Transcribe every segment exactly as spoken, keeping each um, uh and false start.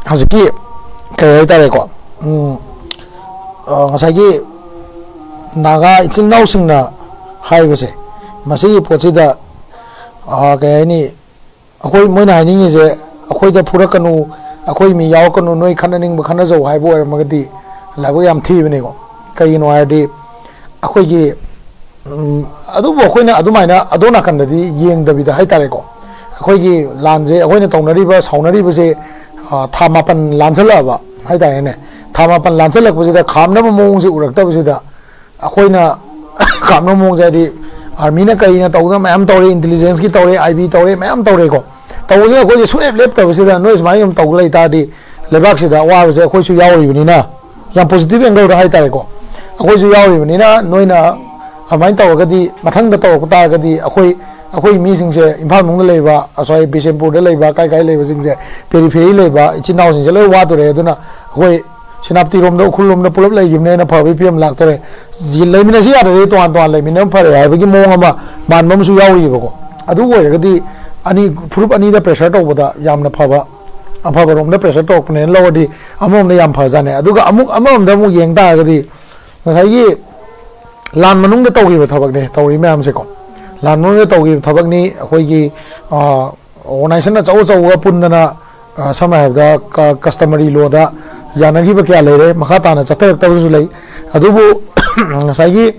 ꯍꯧꯖꯤꯛꯀꯤ ꯀꯩ ꯍꯥꯏꯇꯥꯔꯦꯀꯣ, ꯎꯝ, ꯑ, ꯉꯁꯥꯏꯒꯤ ꯅꯥꯒꯥ ꯏꯆꯤꯜ ꯏꯅꯥꯎꯁꯤꯡꯅ ꯍꯥꯏꯕꯁꯦ, ꯃꯁꯤꯒꯤ ꯄꯣꯠꯁꯤꯗ, ꯑ, ꯀꯩ ꯍꯥꯏꯅꯤ, ꯑꯩꯈꯣꯏ, ꯃꯣꯏꯅ ꯍꯥꯏꯅꯤꯡꯉꯤꯁꯦ, "ꯑꯩꯈꯣꯏꯗ ꯐꯨꯔꯛꯀꯅꯨ, ꯑꯩꯈꯣꯏ ꯃꯤ ꯌꯥꯎꯔꯛꯀꯅꯨ, ꯅꯣꯏ ꯈꯠꯅꯅꯤꯡꯕ ꯈꯠꯅꯖꯧ" ꯍꯥꯏꯕ ꯑꯣꯏꯔꯝꯃꯒꯗꯤ ꯂꯥꯏꯕꯛ ꯌꯥꯝ ꯊꯤꯕꯅꯤꯀꯣ꯫ ꯀꯩꯒꯤꯅꯣ ꯍꯥꯏꯔꯗꯤ, ꯑꯩꯈꯣꯏꯒꯤ, ꯎꯝ, ꯑꯗꯨꯕꯨ ꯑꯩꯈꯣꯏꯅ ꯑꯗꯨꯃꯥꯏꯅ ꯑꯗꯣ ꯅꯥꯀꯟꯗꯗꯤ ꯌꯦꯡꯗꯕꯤꯗ ꯍꯥꯏꯇꯥꯔꯦꯀꯣ, ꯑꯩꯈꯣꯏꯒꯤ ꯂꯥꯟꯁꯦ, ꯑꯩꯈꯣꯏꯅ ꯇꯧꯅꯔꯤꯕ, ꯁꯥꯎꯅꯔꯤꯕꯁꯦ, ꯑ, ꯊꯥ ꯃꯥꯄꯟ ꯂꯥꯟꯁꯜꯂꯛꯑꯕ ꯍꯥꯏꯇꯥꯔꯦꯅꯦ꯫ ꯊꯥ ꯃꯥꯄꯟ ꯂꯥꯟꯁꯜꯂꯛꯄꯁꯤꯗ ꯈꯥꯝꯅꯕ ꯃꯑꯣꯡꯁꯦ ꯎꯔꯛꯇꯕꯁꯤꯗ, ꯑꯩꯈꯣꯏꯅ ꯈꯥꯝꯅꯕ ꯃꯑꯣꯡꯁꯦ, ꯍꯥꯏꯗꯤ, ꯑꯥꯔꯃꯤꯅ ꯀꯩꯅ ꯇꯧꯗꯅ ꯃꯌꯥꯝ ꯇꯧꯔꯦ, ꯏꯟꯇꯤꯂꯤꯖꯦꯟꯁꯀꯤ ꯇꯧꯔꯦ, ꯑꯥꯏ ꯕꯤ ꯇꯧꯔꯦ, ꯃꯌꯥꯝ ꯇꯧꯔꯦꯀꯣ꯫ ꯇꯧꯕꯁꯦ ꯑꯩꯈꯣꯏꯁꯦ ꯁꯨꯡꯂꯦꯞ ꯂꯦꯞꯇꯕꯁꯤꯗ, ꯅꯣꯏ ꯁꯨꯃꯥꯏꯅ ꯑꯗꯨꯝ ꯇꯧ ꯂꯩ ꯇꯥꯔꯗꯤ, ꯂꯩꯕꯥꯛꯁꯤꯗ ꯑꯋꯥꯕꯁꯦ ꯑꯩꯈꯣꯏꯁꯨ ꯌꯥꯎꯔꯤꯕꯅꯤꯅ, ꯌꯥꯝ ꯄꯣꯖꯤꯇꯤꯚ ꯑꯦꯡꯒꯜꯗ ꯍꯥꯏꯇꯥꯔꯦꯀꯣ, ꯑꯩꯈꯣꯏꯁꯨ ꯌꯥꯎꯔꯤꯕꯅꯤꯅ, ꯅꯣꯏꯅ ꯑꯗꯨꯃꯥꯏꯅ ꯇꯧꯔꯒꯗꯤ, ꯃꯊꯪꯗ ꯇꯧꯔꯛꯄ ꯇꯥꯔꯒꯗꯤ, ꯑꯩꯈꯣꯏ, ꯑꯩꯈꯣꯏ ꯃꯤꯁꯤꯡꯁꯦ, ꯏꯝꯐꯥꯜ ꯃꯅꯨꯡꯗ ꯂꯩꯕ, ꯑꯁ꯭ꯋꯥꯏ ꯕꯤꯁꯦꯝꯄꯨꯔꯗ ꯂꯩꯕ, ꯀꯥꯏ ꯀꯥꯏ ꯂꯩꯕꯁꯤꯡꯁꯦ, ꯄꯦꯔꯤꯐꯦꯔꯤ ꯂꯩꯕ ꯏꯆꯤꯟ ꯏꯅꯥꯎꯁꯤꯡꯁꯦ ꯂꯣꯏ ꯋꯥꯗꯣꯔꯦ꯫ ꯑꯗꯨꯅ ꯑꯩꯈꯣꯏ ꯁꯦꯅꯥꯄꯇꯤꯔꯣꯝꯗ, ꯎꯈ꯭ꯔꯨꯜꯂꯣꯝꯗ ꯄꯨꯂꯞ ꯂꯩꯈꯤꯕꯅ ꯍꯦꯟꯅ ꯐꯕꯒꯤ ꯐꯤꯕꯝ ꯂꯥꯛꯇꯣꯔꯦ꯫ ꯂꯩꯃꯤꯟꯅꯁꯤ ꯌꯥꯗ꯭ꯔꯗꯤ ꯇꯣꯉꯥꯟ ꯇꯣꯉꯥꯟ ꯂꯩꯃꯤꯟꯅꯕ ꯐꯔꯦ ꯍꯥꯏꯕꯒꯤ ꯃꯑꯣꯡ ꯑꯃ ꯃꯥꯟꯕ ꯑꯃꯁꯨ ꯌꯥꯎꯔꯤꯕꯀꯣ꯫ ꯑꯗꯨ ꯑꯣꯏꯔꯒꯗꯤ, ꯑꯅꯤ, ꯐꯨꯔꯨꯞ ꯑꯅꯤꯗ ꯄ꯭ꯔꯦꯁꯔ ꯇꯧꯕꯗ ꯌꯥꯝꯅ ꯐꯕ, ꯑꯐꯕꯔꯣꯝꯗ ꯄ꯭ꯔꯦꯁꯔ ꯇꯧꯔꯛꯄꯅꯦꯅ ꯂꯧꯔꯗꯤ, ꯑꯃꯔꯣꯝꯗ ꯌꯥꯝ ꯐꯖꯥꯠꯅꯦ꯫ ꯑꯗꯨꯒ ꯑꯃꯨꯛ, ꯑꯃꯔꯣꯝꯗ ꯑꯃꯨꯛ ꯌꯦꯡ ꯇꯥꯔꯒꯗꯤ, ꯉꯁꯥꯏꯒꯤ ꯂꯥꯟ ꯃꯅꯨꯡꯗ ꯇꯧꯈꯤꯕ ꯊꯕꯛꯅꯦ ꯇꯧꯔꯤ ꯃꯌꯥꯝꯁꯦꯀꯣ꯫ ꯂꯥꯟ ꯃꯅꯨꯡꯗ ꯇꯧꯈꯤꯕ ꯊꯕꯛꯅꯤ꯫ ꯑꯩꯈꯣꯏꯒꯤ, ꯑ, ꯑꯣꯔꯒꯅꯥꯏꯖꯦꯁꯟ ꯑꯆꯧ ꯑꯆꯧꯕ ꯄꯨꯟꯗꯅ, ꯑ, ꯁꯝꯅ ꯍꯥꯏꯔꯕꯗ, ꯀ-, ꯀꯁꯇꯃꯔꯤ ꯂꯣꯗ ꯌꯥꯅꯈꯤꯕ ꯀꯌꯥ ꯂꯩꯔꯦ, ꯃꯈꯥ ꯇꯥꯅ ꯆꯠꯊꯔꯛꯇꯕꯁꯨ ꯂꯩ꯫ ꯑꯗꯨꯕꯨ ꯉꯁꯥꯏꯒꯤ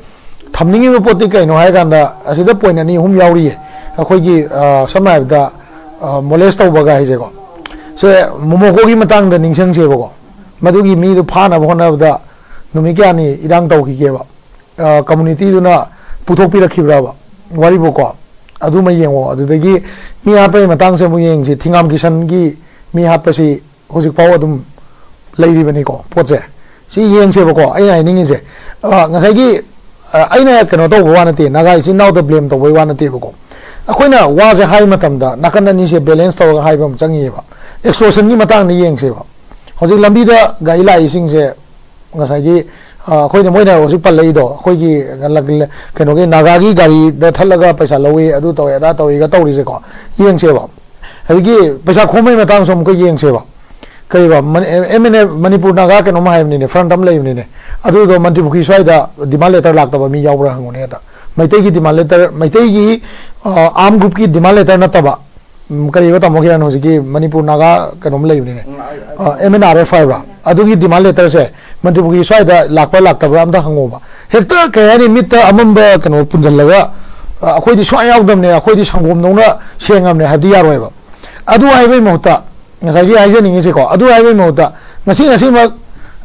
ꯊꯝꯅꯤꯡꯉꯤꯕ ꯄꯣꯠꯇꯤ ꯀꯩꯅꯣ ꯍꯥꯏ ꯀꯥꯟꯗ, ꯑꯁꯤꯗ ꯄꯣꯏꯟ ꯑꯅꯤ ꯑꯍꯨꯝ ꯌꯥꯎꯔꯤꯌꯦ꯫ ꯑꯩꯈꯣꯏꯒꯤ, ꯑ, ꯁꯝꯅ ꯍꯥꯏꯔꯕꯗ, ꯑ, ꯃꯣꯂꯦꯁ ꯇꯧꯕꯒ ꯍꯥꯏꯁꯦꯀꯣ, ꯁꯦ ꯃꯣꯃꯣꯀꯣꯒꯤ ꯃꯇꯥꯡꯗ ꯅꯤꯡꯁꯤꯡꯁꯦꯕꯀꯣ꯫ ꯃꯗꯨꯒꯤ ꯃꯤꯗꯨ ꯐꯥꯅꯕ ꯍꯣꯠꯅꯕꯗ ꯅꯨꯃꯤꯠ ꯀꯌꯥꯅꯤ ꯏꯔꯥꯡ ꯇꯧꯈꯤꯒꯦꯕ? ꯑ, ꯀꯝꯃꯨꯅꯤꯇꯤꯗꯨꯅ ꯄꯨꯊꯣꯛꯄꯤꯔꯛꯈꯤꯕ꯭ꯔꯕ? ꯋꯥꯔꯤꯕꯨꯀꯣ, ꯑꯗꯨꯃ ꯌꯦꯡꯉꯣ꯫ ꯑꯗꯨꯗꯒꯤ ꯃꯤ ꯍꯥꯠꯄꯒꯤ ꯃꯇꯥꯡꯁꯦ ꯑꯃꯨꯛ ꯌꯦꯡꯁꯤ꯫ ꯊꯤꯉꯥꯝ ꯀꯤꯁꯟꯒꯤ ꯃꯤ ꯍꯥꯠꯄꯁꯤ ꯍꯧꯖꯤꯛꯐꯥꯎ ꯑꯗꯨꯝ ꯂꯩꯔꯤꯕꯅꯤꯀꯣ, ꯄꯣꯠꯁꯦ꯫ ꯁꯤ ꯌꯦꯡꯁꯦꯕꯀꯣ, ꯑꯩꯅ ꯍꯥꯏꯅꯤꯡꯉꯤꯁꯦ, ꯑ, ꯉꯁꯥꯏꯒꯤ, ꯑ, ꯑꯩꯅ ꯀꯩꯅꯣ ꯇꯧꯕ ꯋꯥ ꯅꯠꯇꯦ, ꯅꯥꯒꯥ ꯏꯆꯤꯟ ꯏꯅꯥꯎꯗ ꯕ꯭ꯂꯦꯝ ꯇꯧꯕꯩ ꯋꯥ ꯅꯠꯇꯦꯕꯀꯣ꯫ ꯑꯩꯈꯣꯏꯅ ꯋꯥꯁꯦ ꯍꯥꯏ ꯃꯇꯝꯗ ꯅꯥꯀꯟ ꯑꯅꯤꯁꯦ ꯕꯦꯂꯦꯟꯁ ꯇꯧꯔꯒ ꯍꯥꯏꯕ ꯑꯃ ꯆꯪꯉꯤꯑꯕ꯫ ꯑꯦꯛꯁꯇꯣꯔꯁꯟꯒꯤ ꯃꯇꯥꯡꯗ ꯌꯦꯡꯁꯦꯕ꯫ ꯍꯧꯖꯤꯛ ꯂꯝꯕꯤꯗ ꯒꯥꯔꯤ ꯂꯥꯛꯏꯁꯤꯡꯁꯦ, ꯉꯁꯥꯏꯒꯤ, ꯑ, ꯑꯩꯈꯣꯏꯅ, ꯃꯣꯏꯅ ꯍꯧꯖꯤꯛ ꯄꯜꯂꯛꯏꯗꯣ, ꯑꯩꯈꯣꯏꯒꯤ ꯀꯩꯅꯣꯒꯤ ꯅꯥꯒꯥꯒꯤ ꯒꯥꯔꯤꯗ ꯊꯠꯂꯒ ꯄꯩꯁꯥ ꯂꯧꯏ, ꯑꯗꯨ ꯇꯧꯏ, ꯑꯗꯥ ꯇꯧꯏꯒ ꯇꯧꯔꯤꯁꯦꯀꯣ, ꯌꯦꯡꯁꯦꯕ꯫ ꯑꯗꯒꯤ ꯄꯩꯁꯥ ꯈꯣꯝꯕꯩ ꯃꯇꯥꯡꯁꯨ ꯑꯃꯨꯛꯀ ꯌꯦꯡꯁꯦꯕ꯫ ꯀꯔꯤꯕ, M N A, Manipur Naga ꯀꯩꯅꯣꯝ ꯍꯥꯏꯕꯅꯤꯅꯦ, ꯐ꯭ꯔꯟꯠ ꯑꯃ ꯂꯩꯕꯅꯤꯅꯦ, ꯑꯗꯨꯗꯣ ꯃꯟꯇ꯭ꯔꯤ ꯄꯨꯈ꯭ꯔꯤ ꯁ꯭ꯋꯥꯏꯗ ꯗꯤꯃꯥꯟ ꯂꯦꯇꯔ ꯂꯥꯛꯇꯕ ꯃꯤ ꯌꯥꯎꯕ꯭ꯔꯥ ꯍꯪꯉꯨꯅꯦ ꯑꯗ꯫ ꯃꯩꯇꯩꯒꯤ ꯗꯤꯃꯥꯟ ꯂꯦꯇꯔ, ꯃꯩꯇꯩꯒꯤ ꯑꯥꯔꯝ ꯒ꯭ꯔꯨꯞꯀꯤ ꯗꯤꯃꯥꯟ ꯂꯦꯇꯔ ꯅꯠꯇꯕ, ꯎꯝ, ꯀꯔꯤꯕ ꯇꯥꯃꯣ ꯀꯤꯔꯟ, ꯍꯧꯖꯤꯛꯀꯤ ꯃꯅꯤꯄꯨꯔ ꯅꯥꯒꯥ ꯀꯩꯅꯣꯝ ꯂꯩꯕꯅꯤꯅꯦ, ꯑꯦꯝ ꯑꯦꯟ ꯑꯥꯔ ꯑꯦꯐ ꯍꯥꯏꯕ꯭ꯔꯥ, ꯑꯗꯨꯒꯤ ꯗꯤꯃꯥꯟ ꯂꯦꯇꯔꯁꯦ ꯃꯟꯇ꯭ꯔꯤ ꯄꯨꯈ꯭ꯔꯤ ꯁ꯭ꯋꯥꯏꯗ ꯂꯥꯛꯄ꯭ꯔꯥ ꯂꯥꯛꯇꯕ꯭ꯔꯥ ꯑꯝꯇ ꯍꯪꯉꯣꯕ꯫ ꯍꯦꯛꯇ ꯀꯩ ꯍꯥꯏꯅꯤ, ꯃꯤꯠꯇ ꯑꯃꯝꯕ ꯀꯩꯅꯣ ꯄꯨꯟꯁꯤꯜꯂꯒ, ꯑ, ꯑꯩꯈꯣꯏꯗꯤ ꯁꯨꯡꯌꯥ ꯌꯥꯎꯗꯕꯅꯦ, ꯑꯩꯈꯣꯏꯗꯤ ꯁꯪꯒꯣꯝꯗꯧꯅ ꯁꯦꯡꯉꯕꯅꯦ ꯍꯥꯏꯕꯗꯤ ꯌꯥꯔꯣꯏꯕ꯫ ꯑꯗꯨ ꯍꯥꯏꯕꯩ ꯃꯍꯨꯠꯇ, ꯉꯁꯥꯏꯒꯤ ꯍꯥꯏꯖꯅꯤꯡꯉꯤꯁꯦꯀꯣ, ꯑꯗꯨ ꯍꯥꯏꯕꯩ ꯃꯍꯨꯠꯇ ꯉꯁꯤ ꯉꯁꯤꯃꯛ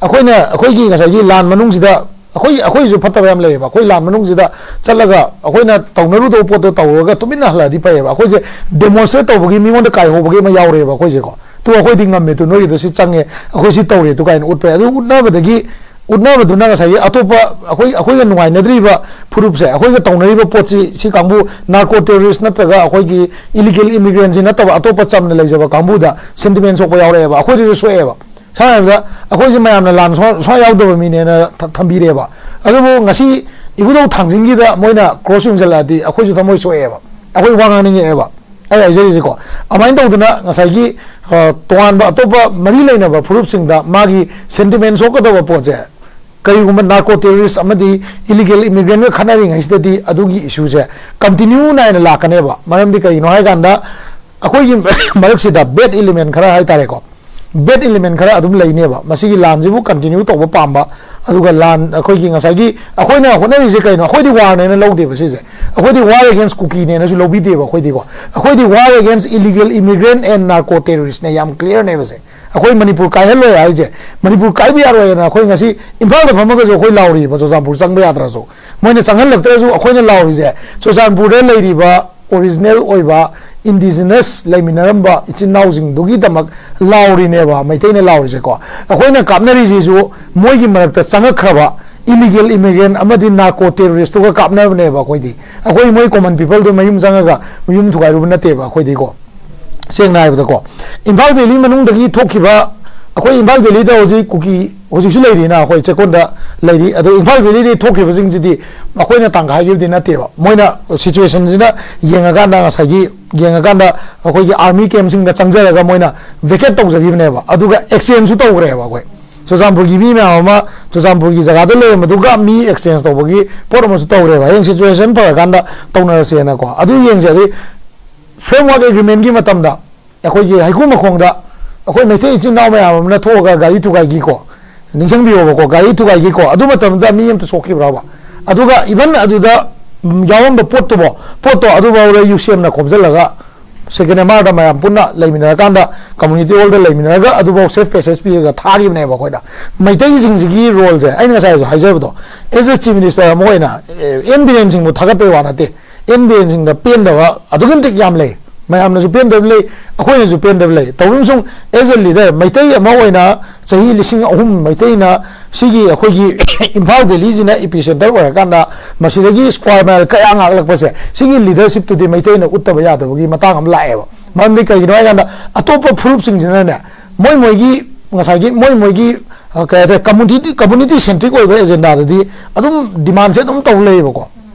ꯑꯩꯈꯣꯏꯅ, ꯑꯩꯈꯣꯏꯒꯤ ꯉꯁꯥꯏꯒꯤ ꯂꯥꯟ ꯃꯅꯨꯡꯁꯤꯗ ꯑꯩꯈꯣꯏ, ꯑꯩꯈꯣꯏꯁꯨ ꯐꯠꯇꯕ ꯌꯥꯝ ꯂꯩꯌꯦꯕ꯫ ꯑꯩꯈꯣꯏ ꯂꯥꯟ ꯃꯅꯨꯡꯁꯤꯗ ꯆꯠꯂꯒ ꯑꯩꯈꯣꯏꯅ ꯇꯧꯅꯔꯨꯗꯕ ꯄꯣꯠꯇꯣ ꯇꯧꯔꯨꯔꯒ ꯇꯨꯃꯤꯟꯅ ꯍꯜꯂꯛꯑꯗꯤ ꯐꯩꯌꯦꯕ꯫ ꯑꯩꯈꯣꯏꯁꯦ ꯗꯦꯃꯣꯟꯁꯇ꯭ꯔꯦꯠ ꯇꯧꯕꯒꯤ, ꯃꯤꯉꯣꯟꯗ ꯀꯥꯏꯍꯧꯕꯒꯤ ꯑꯃ ꯌꯥꯎꯔꯦꯕ ꯑꯩꯈꯣꯏꯁꯦꯀꯣ꯫ ꯇꯨ ꯑꯩꯈꯣꯏꯗꯤ ꯉꯝꯃꯦ, ꯇꯨ ꯅꯣꯏꯒꯤꯗꯣ ꯁꯤ ꯆꯪꯉꯦ, ꯑꯩꯈꯣꯏ ꯁꯤ ꯇꯧꯔꯦ ꯇꯨ ꯀꯥꯏꯅ ꯎꯠꯄ ꯌꯥꯏ꯫ ꯑꯗꯨ ꯎꯠꯅꯕꯗꯒꯤ, ꯎꯠꯅꯕꯗꯨꯅ ꯉꯁꯥꯏꯒꯤ ꯑꯇꯣꯞꯄ ꯑꯩꯈꯣꯏ, ꯑꯩꯈꯣꯏꯒ ꯅꯨꯡꯉꯥꯏꯅꯗ꯭ꯔꯤꯕ ꯐꯨꯔꯨꯞꯁꯦ, ꯑꯩꯈꯣꯏꯒ ꯇꯧꯅꯔꯤꯕ ꯄꯣꯠꯁꯤ, ꯁꯤ ꯀꯥꯡꯕꯨ ꯅꯥꯔꯀꯣ ꯇꯦꯔꯣꯔꯤꯁ ꯅꯠꯇ꯭ꯔꯒ ꯑꯩꯈꯣꯏꯒꯤ ꯏꯂꯤꯒꯦꯜ ꯏꯃꯤꯒ꯭ꯔꯦꯟꯁꯤ ꯅꯠꯇꯕ ꯑꯇꯣꯞꯄ ꯆꯝꯅ ꯂꯩꯖꯕ ꯀꯥꯡꯕꯨꯗ ꯁꯦꯟꯇꯤꯃꯦꯟ ꯁꯣꯛꯄ ꯌꯥꯎꯔꯛꯑꯦꯕ, ꯑꯩꯈꯣꯏꯗꯁꯨ ꯁꯣꯛꯑꯦꯕ꯫ ꯁꯝꯅ ꯍꯥꯏꯔꯕꯗ ꯑꯩꯈꯣꯏꯁꯦ ꯃꯌꯥꯝꯅ ꯂꯥꯟ ꯁꯨꯡ-, ꯁꯨꯡꯌꯥꯎ ꯌꯥꯎꯗꯕ ꯃꯤꯅꯦꯅ ꯊ-, ꯊꯝꯕꯤꯔꯦꯕ꯫ ꯑꯗꯨꯕꯨ ꯉꯁꯤ ꯏꯕꯨꯙꯧ ꯊꯥꯡꯖꯤꯡꯒꯤꯗ ꯃꯣꯏꯅ ꯀ꯭ꯔꯣꯁ ꯌꯨꯡꯁꯤꯜꯂꯛꯑꯗꯤ ꯑꯩꯈꯣꯏꯁꯨ ꯊꯃꯣꯏ ꯁꯣꯛꯑꯦꯕ, ꯑꯩꯈꯣꯏ ꯋꯥ ꯉꯥꯡꯅꯤꯡꯉꯛꯑꯦꯕ꯫ ꯑꯩ ꯍꯥꯏꯖꯔꯤꯁꯦꯀꯣ, ꯑꯗꯨꯃꯥꯏꯅ ꯇꯧꯗꯅ ꯉꯁꯥꯏꯒꯤ, ꯑ, ꯇꯣꯉꯥꯟꯕ ꯑꯇꯣꯞꯄ ꯃꯔꯤ ꯂꯩꯅꯕ ꯐꯨꯔꯨꯞꯁꯤꯡꯗ ꯃꯥꯒꯤ ꯁꯦꯟꯇꯤꯃꯦꯟ ꯁꯣꯛꯀꯗꯕ ꯄꯣꯠꯁꯦ, ꯀꯔꯤꯒꯨꯝꯕ ꯅꯥꯔꯀꯣ ꯇꯦꯔꯣꯔꯤꯁ ꯑꯃꯗꯤ ꯏꯂꯤꯒꯦꯜ ꯏꯃꯤꯒ꯭ꯔꯦꯟꯒ ꯈꯠꯅꯔꯤꯉꯩꯁꯤꯗꯗꯤ ꯑꯗꯨꯒꯤ ꯏꯁꯨꯁꯦ ꯀꯟꯇꯤꯅ꯭ꯌꯨ ꯅꯥꯏꯅ ꯂꯥꯛꯀꯅꯦꯕ꯫ ꯃꯔꯝꯗꯤ ꯀꯩꯒꯤꯅꯣ ꯍꯥꯏ ꯀꯥꯟꯗ, ꯑꯩꯈꯣꯏꯒꯤ ꯃꯔꯛꯁꯤꯗ ꯕꯦꯗ ꯏꯂꯤꯃꯦꯟ ꯈꯔ ꯍꯥꯏ ꯇꯥꯔꯦꯀꯣ, ꯕꯦꯗ ꯏꯂꯤꯃꯦꯟ ꯈꯔ ꯑꯗꯨꯝ ꯂꯩꯅꯦꯕ꯫ ꯃꯁꯤꯒꯤ ꯂꯥꯟꯁꯤꯕꯨ ꯀꯟꯇꯤꯅ꯭ꯌꯨ ꯇꯧꯕ ꯄꯥꯝꯕ, ꯑꯗꯨꯒ ꯂꯥꯟ, ꯑꯩꯈꯣꯏꯒꯤ ꯉꯁꯥꯏꯒꯤ ꯑꯩꯈꯣꯏꯅ ꯍꯣꯠꯅꯔꯤꯁꯦ ꯀꯩꯅꯣ? ꯑꯩꯈꯣꯏꯗꯤ ꯋꯥꯔꯅꯦꯅ ꯂꯧꯗꯦꯕ ꯁꯤꯁꯦ, ꯑꯩꯈꯣꯏꯗꯤ ꯋꯥꯔ ꯑꯦꯒꯦꯟꯁ ꯀꯨꯀꯤꯅꯦꯅꯁꯨ ꯂꯧꯕꯤꯗꯦꯕ ꯑꯩꯈꯣꯏꯗꯤꯀꯣ꯫ ꯑꯩꯈꯣꯏꯗꯤ war against illegal ꯏꯃꯤꯒ꯭ꯔꯦꯟ and narco ꯇꯦꯔꯣꯔꯤꯁꯅꯦ, ꯌꯥꯝ ꯀ꯭ꯂꯤꯌꯥꯔꯅꯦꯕ ꯁꯦ꯫ ꯑꯩꯈꯣꯏ ꯃꯅꯤꯄꯨꯔ ꯀꯥꯏꯍꯜꯂꯣꯏ ꯍꯥꯏꯁꯦ, ꯃꯅꯤꯄꯨꯔ ꯀꯥꯏꯕ ꯌꯥꯔꯣꯏꯅ ꯑꯩꯈꯣꯏ ꯉꯁꯤ ꯏꯝꯐꯥꯜꯗ ꯐꯝꯃꯒꯁꯨ ꯑꯩꯈꯣꯏ ꯂꯥꯎꯔꯤꯕ, ꯆꯨꯔꯆꯥꯟꯄꯨꯔ ꯆꯪꯕ ꯌꯥꯗ꯭ꯔꯁꯨ꯫ ꯃꯣꯏꯅ ꯆꯪꯍꯜꯂꯛꯇ꯭ꯔꯁꯨ ꯑꯩꯈꯣꯏꯅ ꯂꯥꯎꯔꯤꯁꯦ ꯆꯨꯔꯆꯥꯟꯄꯨꯔꯗ ꯂꯩꯔꯤꯕ ꯑꯣꯔꯤꯖꯤꯅꯦꯜ ꯑꯣꯏꯕ ꯏꯟꯗꯤꯖꯤꯅꯁ ꯂꯩꯃꯤꯟꯅꯔꯝꯕ ꯏꯆꯤꯟ ꯏꯅꯥꯎꯁꯤꯡꯗꯨꯒꯤꯗꯃꯛ ꯂꯥꯎꯔꯤꯅꯦꯕ, ꯃꯩꯇꯩꯅ ꯂꯥꯎꯔꯤꯁꯦꯀꯣ꯫ ꯑꯩꯈꯣꯏꯅ ꯀꯥꯞꯅꯔꯤꯁꯤꯁꯨ ꯃꯣꯏꯒꯤ ꯃꯔꯛꯇ ꯆꯪꯉꯛꯈ꯭ꯔꯕ ꯏꯂꯤꯒꯦꯜ ꯏꯃꯤꯒ꯭ꯔꯦꯟ ꯑꯃꯗꯤ ꯅꯥꯔꯀꯣ ꯇꯦꯔꯣꯔꯤꯁꯇꯨꯒ ꯀꯥꯞꯅꯕꯅꯦꯕ ꯑꯩꯈꯣꯏꯗꯤ꯫ ꯑꯩꯈꯣꯏ ꯃꯣꯏ ꯀꯣꯃꯟ ꯄꯤꯄꯜꯗꯨ ꯃꯌꯨꯝ ꯆꯪꯉꯒ ꯃꯌꯨꯝ ꯊꯨꯒꯥꯏꯔꯨꯕ ꯅꯠꯇꯦꯕ ꯑꯩꯈꯣꯏꯗꯤꯀꯣ꯫ ꯁꯦꯡꯅ ꯍꯥꯏꯕꯗꯀꯣ, ꯏꯝꯐꯥꯜ ꯚꯦꯂꯤ ꯃꯅꯨꯡꯗꯒꯤ ꯊꯣꯛꯈꯤꯕ, ꯑꯩꯈꯣꯏ ꯏꯝꯐꯥꯜ ꯚꯦꯂꯤꯗ ꯍꯧꯖꯤꯛ ꯀꯨꯀꯤ ꯍꯧꯖꯤꯛꯁꯨ ꯂꯩꯔꯤꯅ ꯑꯩꯈꯣꯏ ꯆꯦꯛꯀꯣꯟꯗ ꯂꯩꯔꯤ꯫ ꯑꯗꯣ ꯏꯝꯐꯥꯜ ꯚꯦꯂꯤꯗꯒꯤ ꯊꯣꯛꯈꯤꯕꯁꯤꯡꯁꯤꯗꯤ ꯑꯩꯈꯣꯏꯅ ꯇꯥꯟꯒꯥꯏꯈꯤꯕꯗꯤ ꯅꯠꯇꯦꯕ꯫ ꯃꯣꯏꯅ ꯁꯤꯆꯨꯋꯦꯁꯟꯁꯤꯅ ꯌꯦꯡꯉꯀꯥꯟꯗ, ꯉꯁꯥꯏꯒꯤ ꯌꯦꯡꯉꯀꯥꯟꯗ ꯑꯩꯈꯣꯏꯒꯤ ꯑꯥꯔꯃꯤ ꯀꯦꯝꯁꯤꯡꯗ ꯆꯪꯖꯔꯒ ꯃꯣꯏꯅ ꯚꯦꯀꯦꯠ ꯇꯧꯖꯈꯤꯕꯅꯦꯕ꯫ ꯑꯗꯨꯒ ꯑꯦꯛꯁꯆꯦꯟꯖꯁꯨ ꯇꯧꯈ꯭ꯔꯦꯕ꯫ ꯑꯩꯈꯣꯏ ꯆꯨꯔꯆꯥꯟꯄꯨꯔꯒꯤ ꯃꯤ ꯃꯌꯥꯝ ꯑꯃ ꯆꯨꯔꯆꯥꯟꯄꯨꯔꯒꯤ ꯖꯒꯥꯗ ꯂꯩꯔꯝꯕꯗꯨꯒ ꯃꯤ ꯑꯦꯛꯁꯆꯦꯟꯖ ꯇꯧꯕꯒꯤ ꯄꯣꯠ ꯑꯃꯁꯨ ꯇꯧꯔꯦꯕ꯫ ꯍꯌꯦꯡ ꯁꯤꯆꯨꯋꯦꯁꯟ ꯐꯔꯀꯥꯟꯗ ꯇꯧꯅꯔꯁꯦꯅꯀꯣ꯫ ꯑꯗꯨ ꯌꯦꯡꯁꯦ꯫ ꯑꯗꯩ ꯐ꯭ꯔꯦꯝꯋꯥꯔꯛ ꯑꯦꯒ꯭ꯔꯤꯃꯦꯟꯒꯤ ꯃꯇꯝꯗ ꯑꯩꯈꯣꯏꯒꯤ ꯍꯩꯀꯨ ꯃꯈꯣꯡꯗ ꯑꯩꯈꯣꯏ ꯃꯩꯇꯩ ꯏꯆꯤꯟ ꯏꯅꯥꯎ ꯃꯌꯥꯝ ꯑꯃꯅ ꯊꯣꯛꯑꯒ ꯒꯥꯔꯤ ꯊꯨꯒꯥꯏꯈꯤꯀꯣ, ꯅꯤꯡꯁꯤꯡꯕꯤꯌꯣꯕꯀꯣ, ꯒꯥꯔꯤ ꯊꯨꯒꯥꯏꯈꯤꯀꯣ꯫ ꯑꯗꯨ ꯃꯇꯝꯗ ꯃꯤ ꯑꯝꯇ ꯁꯣꯛꯈꯤꯕ꯭ꯔꯕ? ꯑꯗꯨꯒ ꯏꯚꯟ ꯑꯗꯨꯗ ꯌꯥꯎꯔꯝꯕ ꯄꯣꯠꯇꯨꯕꯣ, ꯄꯣꯠꯇꯣ ꯑꯗꯨꯐꯥꯎꯗ ꯌꯨꯁꯦꯝꯅ ꯈꯣꯝꯖꯤꯜꯂꯒ ꯁꯦꯀꯦꯟ ꯑꯦꯝ ꯑꯥꯔꯗ ꯃꯌꯥꯝ ꯄꯨꯟꯅ ꯂꯩꯃꯤꯟꯅꯔꯀꯥꯟꯗ, ꯀꯝꯃꯨꯅꯤꯇꯤ ꯍꯣꯜꯗ ꯂꯩꯃꯤꯟꯅꯔꯒ ꯑꯗꯨꯐꯥꯎ ꯁꯦꯐ ꯄꯦꯁꯦꯖ ꯄꯤꯔꯒ ꯊꯥꯈꯤꯕꯅꯦꯕ ꯑꯩꯈꯣꯏꯅ꯫ ꯃꯩꯇꯩꯁꯤꯡꯁꯤꯒꯤ ꯔꯣꯜꯁꯦ ꯑꯩꯅ ꯉꯁꯥꯏꯁꯨ ꯍꯥꯏꯖꯕꯗꯣ, ꯑꯦꯖ ꯑꯦ ꯆꯤꯐ ꯃꯤꯅꯤꯁꯇꯔ ꯑꯃ ꯑꯣꯏꯅ, ꯑꯦ, ꯑꯦꯟ ꯕꯤꯔꯦꯟ ꯁꯤꯡꯕꯨ ꯊꯥꯒꯠꯄꯩ ꯋꯥ ꯅꯠꯇꯦ꯫ ꯑꯦꯟ ꯕꯤꯔꯦꯟ ꯁꯤꯡꯗ ꯄꯦꯟꯗꯕ ꯑꯗꯨꯛꯀꯤ ꯃꯇꯤꯛ ꯌꯥꯝ ꯂꯩ꯫ ꯃꯌꯥꯝꯅꯁꯨ ꯄꯦꯟꯗꯕ ꯂꯩ, ꯑꯩꯈꯣꯏꯅꯁꯨ ꯄꯦꯟꯗꯕ ꯂꯩ꯫ ꯇꯧꯕꯝꯁꯨꯡ ꯑꯦꯖ ꯑꯦ ꯂꯤꯗꯔ, ꯃꯩꯇꯩ ꯑꯃ ꯑꯣꯏꯅ ꯆꯍꯤ ꯂꯤꯁꯤꯡ ꯑꯍꯨꯝ ꯃꯩꯇꯩꯅ ꯁꯤꯒꯤ ꯑꯩꯈꯣꯏꯒꯤ ꯏꯝꯐꯥꯜ ꯚꯦꯂꯤꯁꯤꯅ ꯏꯄꯤ ꯁꯦꯟꯇꯔ ꯑꯣꯏꯔꯀꯥꯟꯗ ꯃꯁꯤꯗꯒꯤ ꯁ꯭ꯀ꯭ꯋꯥꯔ ꯃꯥꯏꯜ ꯀꯌꯥ ꯉꯥꯛꯂꯛꯄꯁꯦ, ꯁꯤꯒꯤ ꯂꯤꯗꯔꯁꯤꯞꯇꯨꯗꯤ ꯃꯩꯇꯩꯅ ꯎꯠꯇꯕ ꯌꯥꯗꯕꯒꯤ ꯃꯇꯥꯡ ꯑꯃ ꯂꯥꯛꯑꯦꯕ꯫ ꯃꯔꯝꯗꯤ ꯀꯩꯒꯤꯅꯣ ꯍꯥꯏꯀꯥꯟꯗ ꯑꯇꯣꯞꯄ ꯐꯨꯔꯨꯞꯁꯤꯡꯁꯤꯅꯅꯦ, ꯃꯣꯏ ꯃꯣꯏꯒꯤ ꯉꯁꯥꯏꯒꯤ ꯃꯣꯏ ꯃꯣꯏꯒꯤ, ꯑ, ꯀꯩ ꯍꯥꯏꯇꯥꯔꯦ, ꯀꯝꯃꯨꯅꯤꯇꯤ, ꯀꯝꯃꯨꯅꯤꯇꯤ ꯁꯦꯟꯇ꯭ꯔꯤꯛ ꯑꯣꯏꯕ ꯑꯦꯖꯦꯟꯗꯥꯗꯗꯤ ꯑꯗꯨꯝ ꯗꯤꯃꯥꯟꯁꯦ ꯑꯗꯨꯝ ꯇꯧ ꯂꯩꯌꯦꯕꯀꯣ꯫